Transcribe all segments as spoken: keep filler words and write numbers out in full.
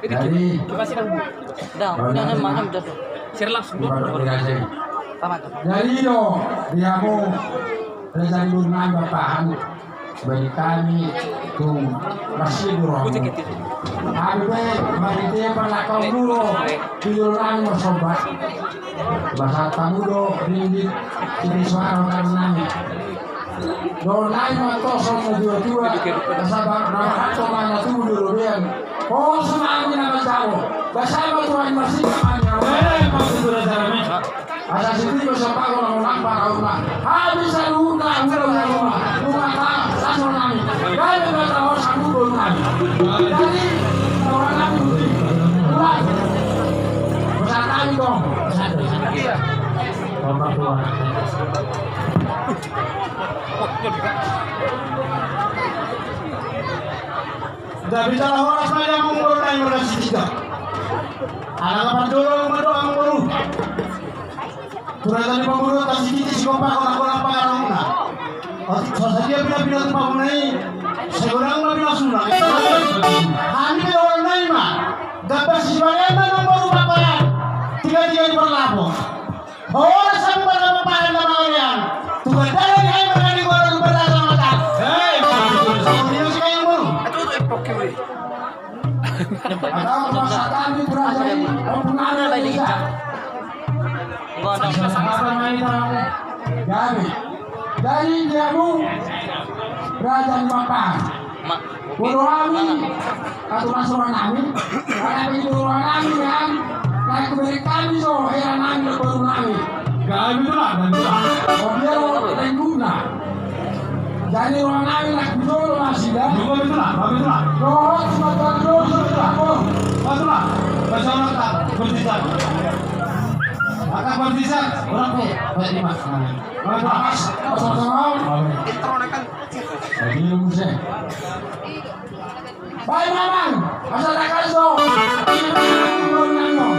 Jadi, dah, udah, udah, udah. Jadi do, di hamu, raja ni boru nami Bapahan, bagi hami, tung, masih di ruang. Hami pe, marhite parlakau mulu, di jolo nami marsomba. Bahasa tamu do, ringgit, sini suara nami. Dohot nai ma toson na tuatua, asa ba-, na marhato ma na tubu di robean. Horas ma hami na manjalo, basa ma Tuhan masihol hami. Eh, maksud tu raja nami. Asa sititi ma siapa ko na monang para uma. Hami saluhutna, hula-hula uma. Uma ta, sasol nami. Gabe ma ta horas hami boru nami. Jadi, orang nami putih. Tuhan. Pesan kami dong. Pesan, pesan. Iya. Bapak Tuhan. Jadi jala horas ma di hamu boru nai marga Sitinjak. Ala na parjolo ma do hamu boru. Tu raja ni pamoruonta Sitinjak, Sikompa, Kolak-kolak, Pangarahutna. Otik so sadia pina-pina tu pahuna i, sai godang ma pinasuna. Hami pe boru nai ma. Gabe sibalian ma nang boru Bapahan. Tiga-tiga di parlapo. Horas hami marga Bapahan na mangalean. Tuhan dalan ni hami marga ni boru marga na mata. Hei, betul, betul. Sama dia sih kayak boru. Atau masakan di Praja ini, oh, benar, ada di Indonesia. Enggak ada. Sama-sama main, Bang. Jadi, jadi dia, Bung. Praja ni Bapahan. Boru nami, atu masuk nami, karena begitu boru nami kan, naik kuberi kami so, era nami, boru nami. Gak betul lah, betul lah. Oh, dia lo, lengkuna. Jadi boru nami naik dulu masih dah. Betul lah, betul lah. Dohot, betul lah. Betul lah. Betul lah. Betul lah. Maka berpisah, orang pe, baik, Mas. Mas, Mas, Mas, Mas. Jadi, lu, Mas, ya. Baik, Mamang. Masa tak kasih, dong. Baik, Mamang.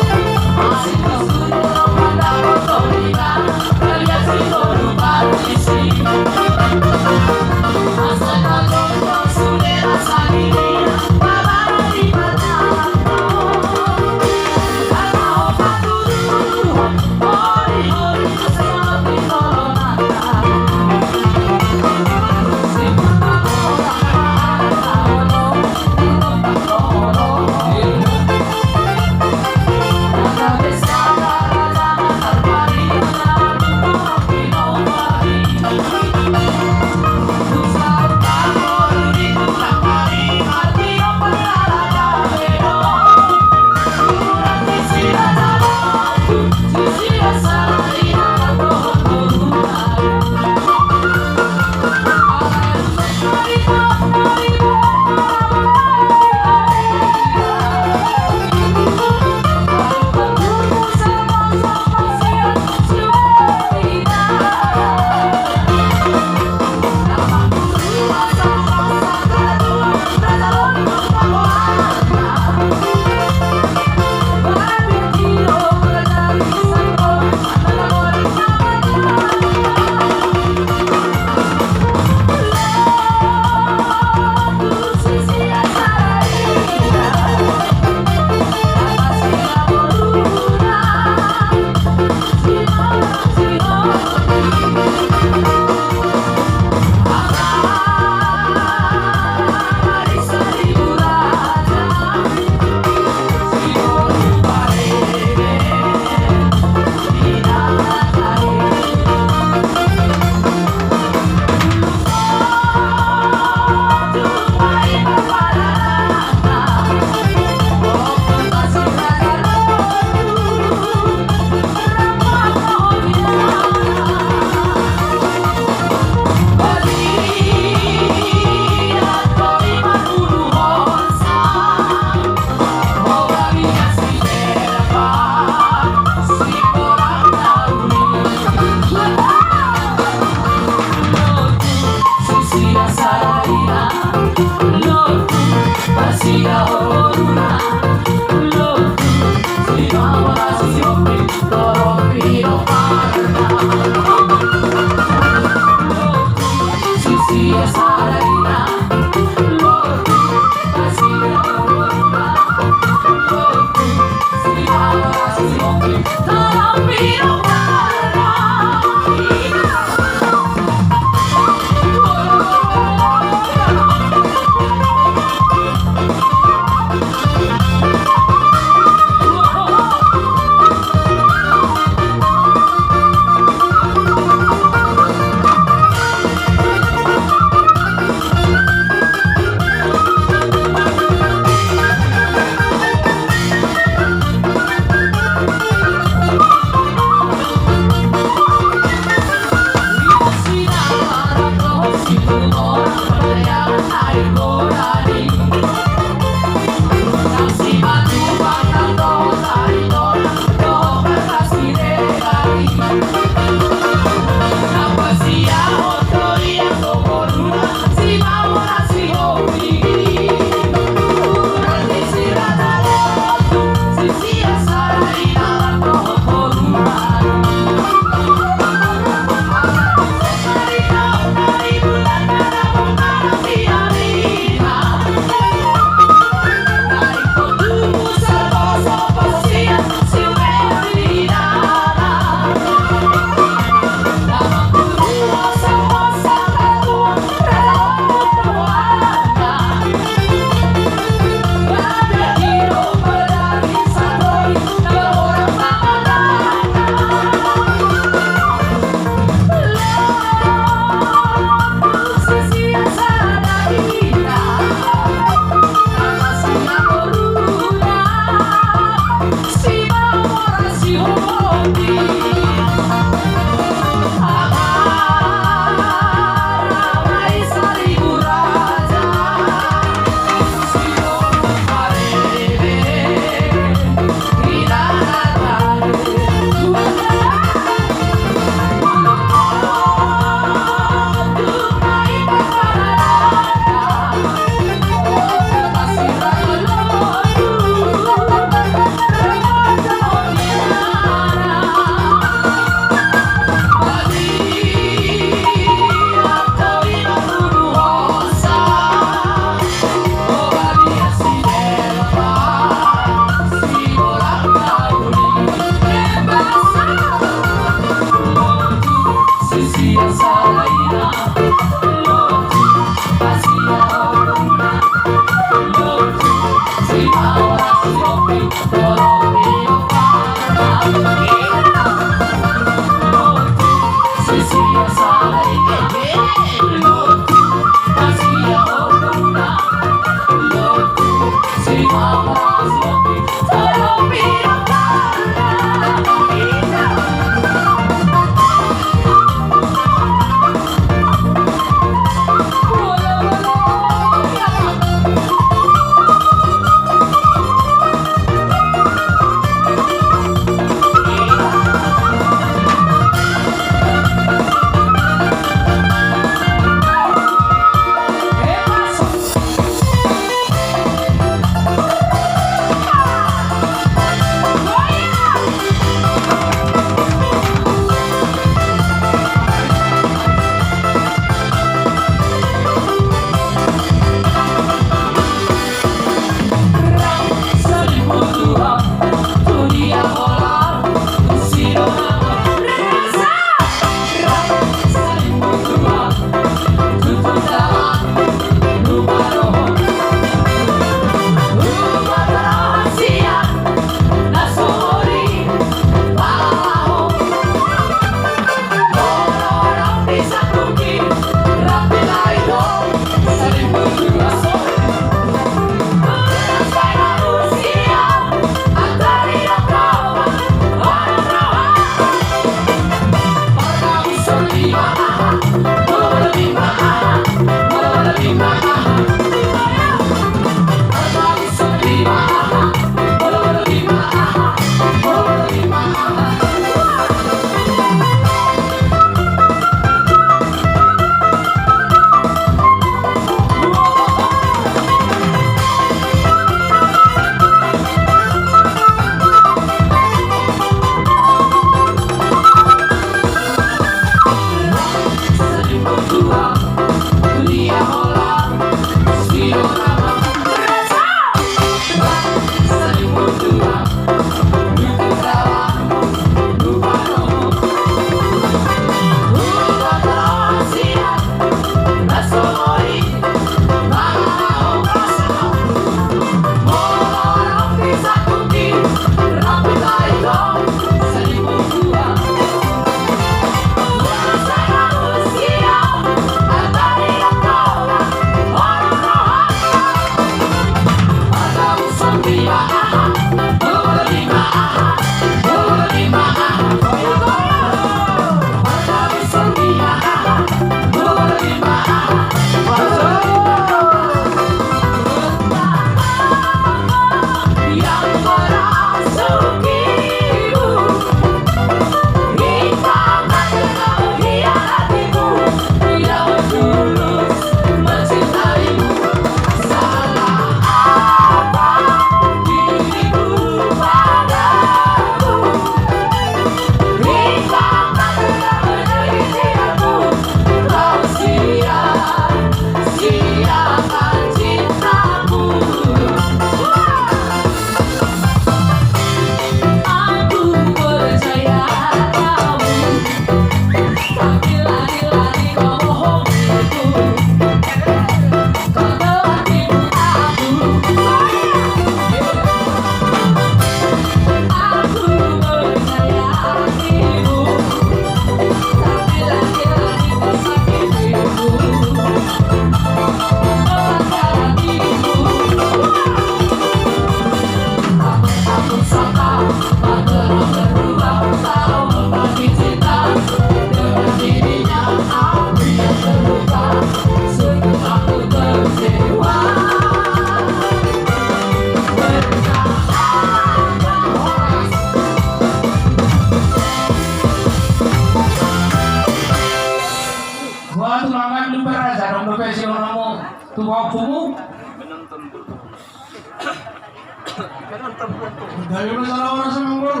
Dari mana salah orang sama guru?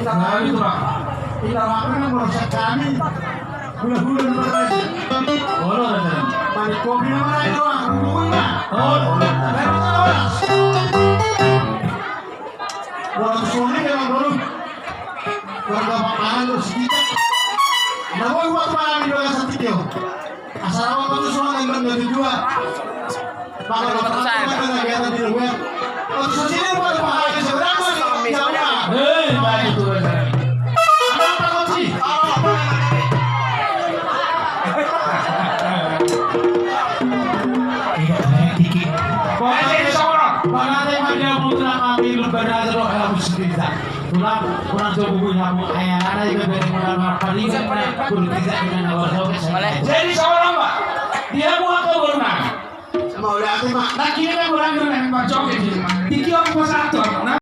Dari itu, Pak. Kita apa kan guru sekali. Gula-gula berkait. Guru ada. Mari kopi nama lain orang. Guru. Oh, dari mana orang? Orang sulit ya, Bang, guru. Orang gampang terus kita. Nah, gua buat malam di bagasan tiga. Asal apa tuh soal yang benar juga. Maka lo terang, maka lagi ada di luar. Waktu sini buat apa? Seberapa nih? Jauh. Hei, baik itu. Apa kunci? Tidak ada yang dikit. Pokoknya insya Allah. Pokoknya dia mau terang ambil berat atau harus bisa. Tulang, tulang tubuh punya bu, ayah, anak juga dari muda, paling kan, kudu bisa dengan awal. Jadi seorang, Pak, dia buat keturunan. Mau lihat, Pak. Nah, kini kan orang dengan Pak Jokowi. Dikit apa satu? Nah,